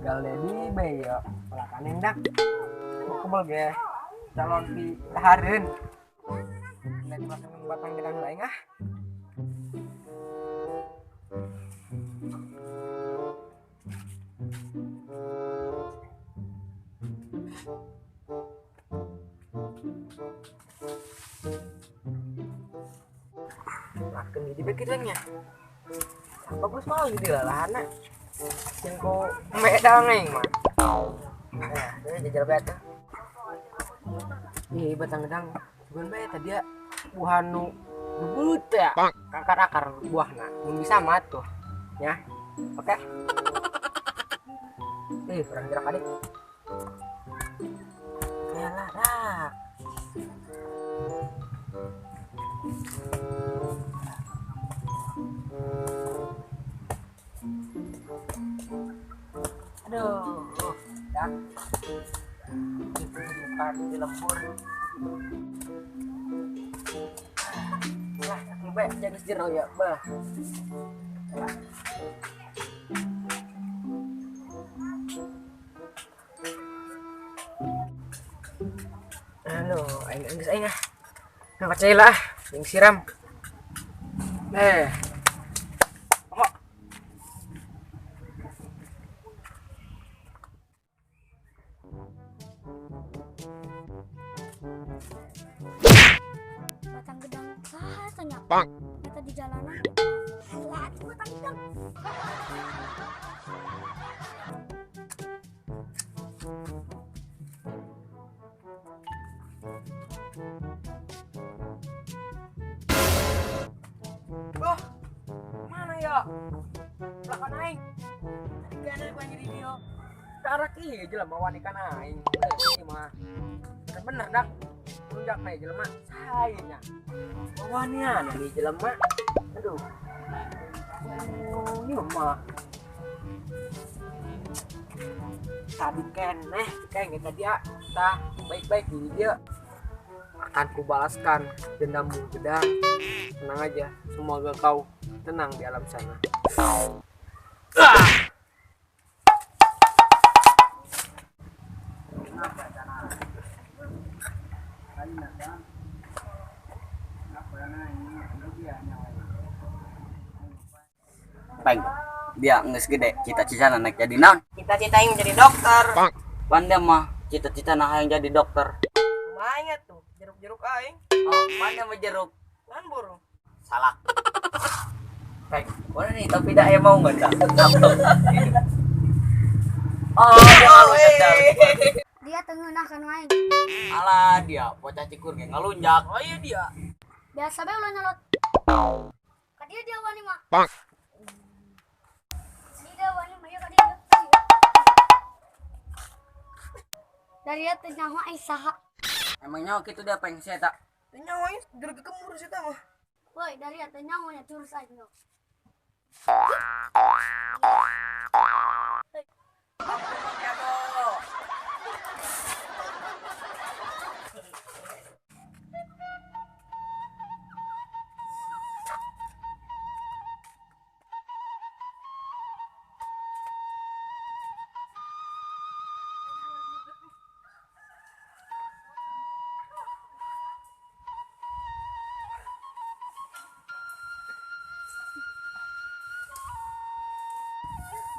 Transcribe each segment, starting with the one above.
Gal dedi be ya pelakan endak. Kebel ge calon pi dahareun. Dan makan batang gedang lain ah. Lakeun jadi bekirnya. Bagus mau gitu lah lahana. Singko medang aing mah. Nah, ini jajar bae tuh. Ih, batang gedang. Bukan bae tadi ya buah nu bubut ya. Akar-akar buahna. Mun bisa mah tuh. Ya. Oke. Ih, kurang gerak adik. Yalah, rak. Aduh, dah. Itu bukan di lembur. Lah, aku bae jaga jero ya, bah. Aduh, aing geus aing ah. Nah, kacai lah, yang siram. Oh. Batang gedang saha tanya. Eta di jalanan. Alah, batang gedang. Oh, mana ya? Belakang aing. Tadi kan aku yang jadi dia. Tarak ieu jelema wani kana aing. Ieu mah. Bener dak. Lunjak na jelema. Saenya. Wanian di jelema. Aduh. Oh, ieu mah. Tadi keneh kayak tadi ya. Tah, baik-baik di dia. Akan kubalaskan dendammu gedang. Tenang aja, semoga kau tenang di alam sana. Peng, dia geus gede cita-citana naik jadi naon? Cita-cita yang jadi dokter. Pandai mah cita-citana hayang jadi dokter. Lumayan tuh, jeruk-jeruk aing. Oh, mana mah jeruk? Kan burung. Salah. Peng, mana nih tapi dak ya mau enggak? Oh, Dia tengeunah kan aing. Alah dia bocah cikur ge ngalunjak. Oh iya dia. Biasa bae ulah nyelot. Ka dia dia wani mah. Dia wani mah ya ka dia. Dari dia teu nyaho aing saha. Emang nyaho kitu dia peng si eta? Teu nyaho aing gereg kemur si eta mah. Woi, dari dia teu nyaho nya curus aing yo.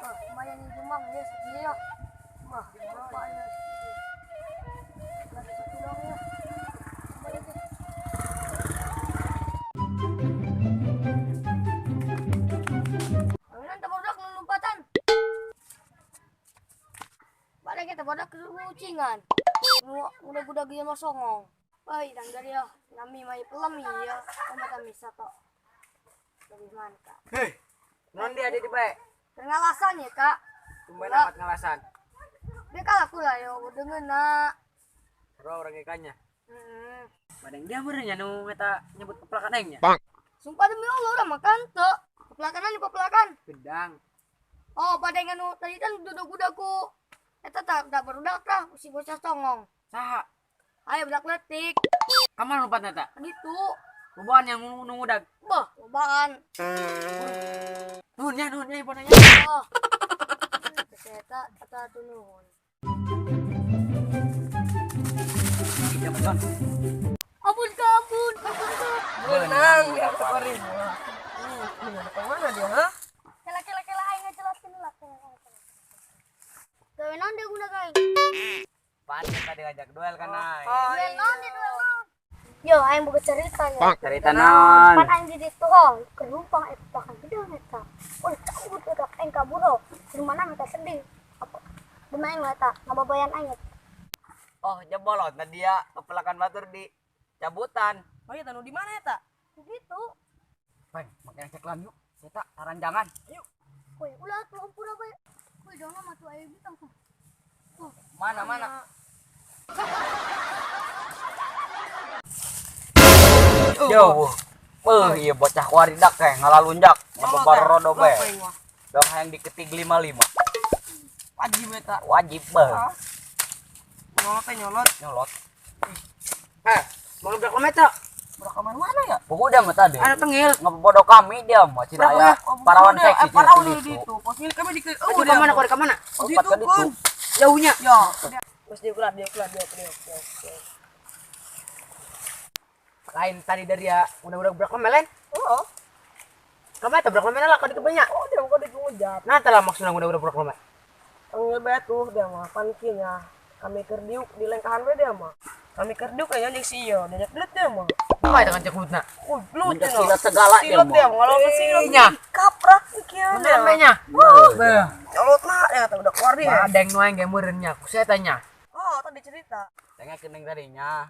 Lumayan yang jumang ya segini ya. Wah, lumayan segini. Lagi satu dong ya. Lumayan ya. Awinan terbodak lompatan. Balik kita bodak kucingan. Udah-udah gini mah songong. Baik, dan dari ya. Nami mai pelem ya. Kamu kami satu. Lebih mantap. Hei, non dia ada di baik. Ngalasan ya kak. Tumben amat ngalasan. Dia kalah pula yo, udah ngena. Seru orang ikannya. Padang dia benernya nu meta nyebut pepelakan aingnya. Sumpah demi Allah udah makan tuh. Pepelakan nih pepelakan. Gedang. Oh, padang anu tadi kan duduk kudaku. Eta tak berudak tah, si bocah songong. Saha? Ayo budak letik. Kamu lompat eta? Gitu. Lobaan yang nu ngudag. Bah, lobaan. Nuhun ya, ibu nanya. Oh. Eta atau nuhun. Ampun ka ampun, ampun ka. Menang dia kemarin. Mana dia, ha? Kela kela kela aing ngajelaskeun lah. Gawe naon dia guna aing? Pan tadi ngajak duel kan aing. Duel naon dia duel naon? Yo aing boga cerita ya. Cerita naon? Pan aing di ditu ho, kerumpang eta kan gede eta. Oh, cabut eta aing kabur ho. Di mana eta sedih. Apa? Di mana eta ngababayan aing. Oh, jebolot nah dia kepelakan batur di cabutan. Oh iya, tanu di mana eta? Di ditu. Peng, makin ceklan yuk. Eta taranjangan. Yuk. Woi, ulah tuh ampura bae. Woi, jangan matu aing bitang. Mana mana? Yo. Beuh, ieu bocah waridak teh ngalalunjak, ngababar rodo bae. Dong hayang diketig 55. Wajib eta. Wajib beuh. Nyolot teh nyolot. Nyolot. Eh, mau berapa meter? Berapa mana ya? Pokoknya mah tadi. Ada tengil. Ngabodoh kami dia mah cina aya parawan seksi. Parawan di situ. Pos milik kami di oh, di mana kau di mana? Oh, di situ. Jauhnya. Ya. Terus dia keluar, dia keluar, dia keluar. Lain tadi dari ya udah-udah berapa melen? Oh. Kamu eta berapa melen lah kau dikebanyak. Oh, dia kau dikujat. Nah, telah maksudnya udah-udah berapa melen. Tengil bae tuh dia mah pankinya. Kami kerdiuk di lengkahan we dia mah. Kami kerdiuk kayaknya jeung si ieu, diajak belut dia mah. Apa itu ngajak belutna? Oh, belut dia. Silat segala dia mah. Silat dia mah, silat. Nya. Kaprak kieu dia. Namanya. Beuh. Nyolotna ya udah keluar dia. Badeng nu aing ge meureun nya, ku saya tanya. Oh, tadi cerita. Tengah kening tadinya.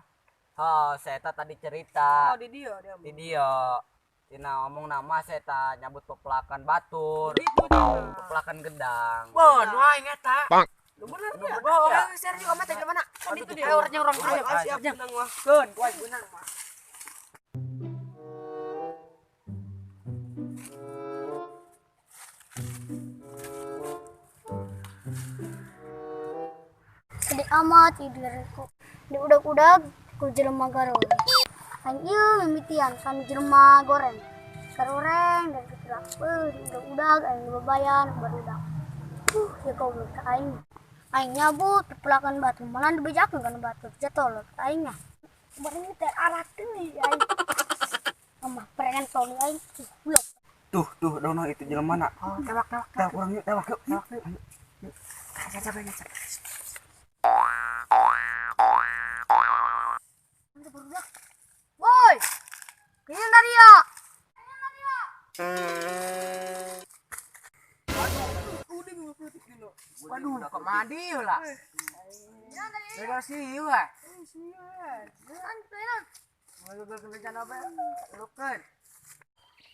Oh, saya tadi cerita. Oh, di dia dia. Di dia. Tina ngomong nama saya nyabut pepelakan batur. Pepelakan gedang. Bon, nu aing eta. Bener ya? Oh, share juga mah teh mana? Kan itu dia. Ayo orangnya orang ayo siap menang mah. Keun, ku aing beunang mah. Sedih amat tidurku. Di udag-udag ku jelema garoreng. Aing ieu mimitian sami jelema goreng. Garoreng dan kecelak. Beuh, di udag-udag aing dibabayan barudak. Ya goblok ka aing. Aing nyabut pepelakan batu, malah dibejakeun kana batu, jatuh aingnya. Bareng teh arah deui aing. Amah pregan toli aing goblok. Tuh, tuh dono itu jelema mana? Oh, tewak tewak. Tewak urang yuk, tewak yuk. Tewak yuk. Kaca kaca. Woi. Kini dari ya. Waduh, kok mandi lah. Terima kasih ya.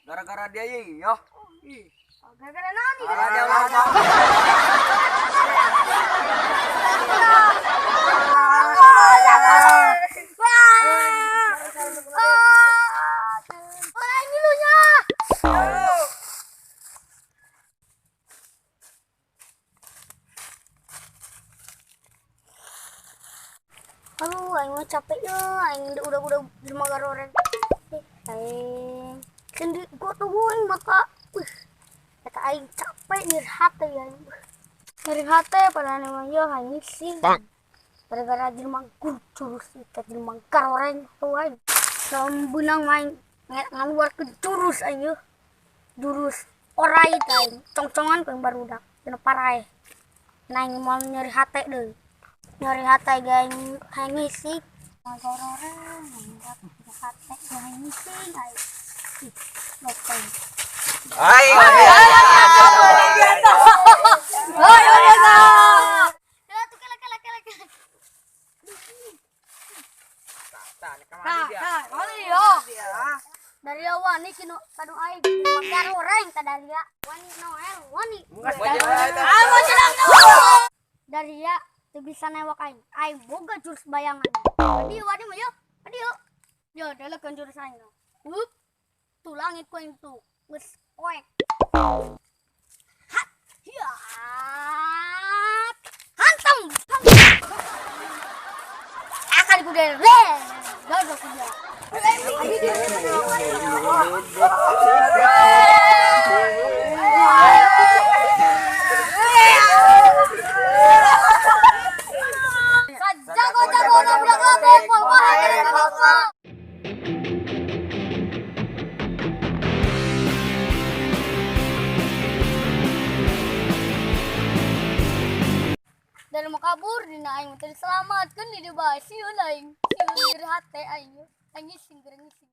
Gara-gara dia yo. Gara-gara nani? Gara-gara dia. Aduh, aing mah capek ya, aing udah jelema garoreng. Aing sendiri gua tungguin maka, wih, kata aing capek nyeri hati ya. Nyeri hati padahal emang ya aing sih. Gara-gara jelema jurus itu jelema garoreng tuh aing. Lamun beunang main ngaluarkeun jurus aing yeuh. Jurus orai teh aing, congcongan ku aing barudak, dina paraeh. Nah aing moal nyeri hati deui. Nyeri hati aing hayang ngising. Garoreng nyeri hati hayang ngising aing. Ih, lopeng. Ai. Dari wani kinu kanu aing garoreng ka Daria. Wani Noel, wani. Daria teu bisa newak aing. Aing boga jurus bayangan. Adi wani mah yo. Adi yo. Yo delekeun jurus aing. Hup. Tuh langit ku aing tuh. Geus poek. Hat. Hiat. Hantam. Akan ku dere. Gagal ku dia. Kabur dina aing teh diselamatkeun di dieu bae sieun aing. Sieun nyeri hate aing. Aing ngising, gereng ngising.